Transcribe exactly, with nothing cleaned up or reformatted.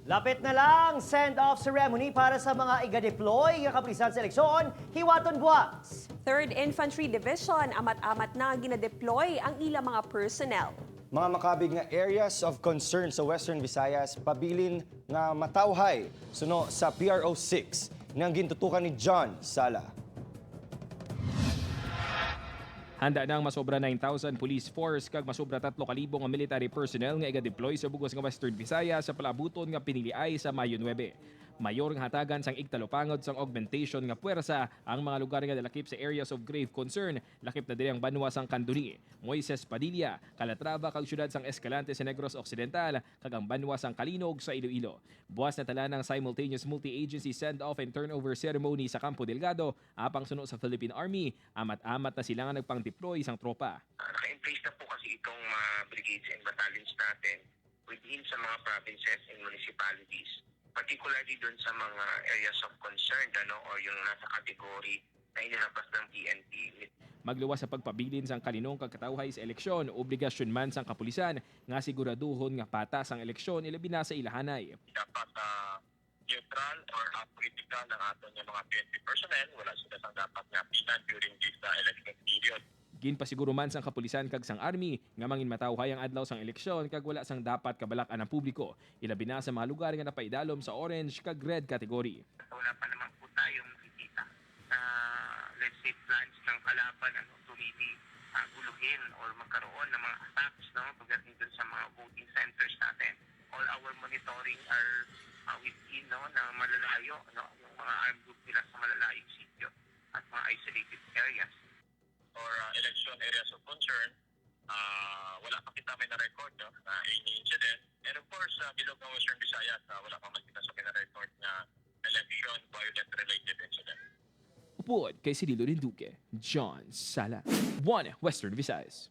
Lapit na lang, send-off ceremony para sa mga iga-deploy nga kapulisan sa eleksyon, hiwaton buwas. Third Infantry Division, amat-amat na ginadeploy ang ila mga personnel. Mga makabig nga areas of concern sa Western Visayas, pabilin nga matawhay suno sa P R O six nga gintutukan ni John Sala. Handa na ang masobra nine thousand police force kag masobra tatlo ka libo nga military personnel nga iga-deploy sa bug-os nga Western Visayas sa palaabuton nga piniliay sa Mayo nuebe. Mayor nga hatagan sang igtalupangod sang augmentation nga puwersa ang mga lugar nga nalakip sa areas of grave concern, lakip na diri ang banwa sang Candoni. Moises Padilla, Calatrava kag siyudad sang Escalante sa Negros Occidental, kag ang banwa sang Calinog sa Iloilo. Buwas na tala ang simultaneous multi-agency send-off and turnover ceremony sa Campo Delgado, apang suno sa Philippine Army, amat-amat na sila nga nagpang-deploy sang tropa. Ah, naka-in place na po kasi itong mga brigades and battalions natin within sa mga provinces and municipalities, particularly dun sa mga areas of concern, ano, or yung nasa category na inilabas ng P N P. Magluwas sa pagpabilin sang kalinong kag katawhay sa eleksyon, obligasyon man sang kapulisan nga siguraduhon nga patas ang eleksyon, ilabi na sa ilahanay. Dapat ah, neutral or apolitical ang aton nga mga P N P personnel. Wala sila sang dapat nga apilan during this ah, election period. Ginpasiguro man sang kapulisan kag sang army nga manginmatawhay ang adlaw sang eleksyon kag wala sang dapat kabalak-an ang publiko, ilabi na sa mga lugar nga napaidalom sa orange kag red category. Wala pa naman po tayong nakikita na, let's say, plans ng kalaban, ano, to really ah, guluhin or magkaroon ng mga attacks, no, pagdating dun sa mga voting centers natin. All our monitoring are ah, within, no, na malalayo, no, yung mga armed group nila sa malalayong sitio at mga isolated areas. For ah, election areas of concern, ah, wala pa kita may na-record, no, na any incident. And of course, sa bilog ng Western Visayas, ah, wala pa man kita sa kina-record na election violent-related incident. Upod kay Cirilo Rinduque, John Sala, One Western Visayas.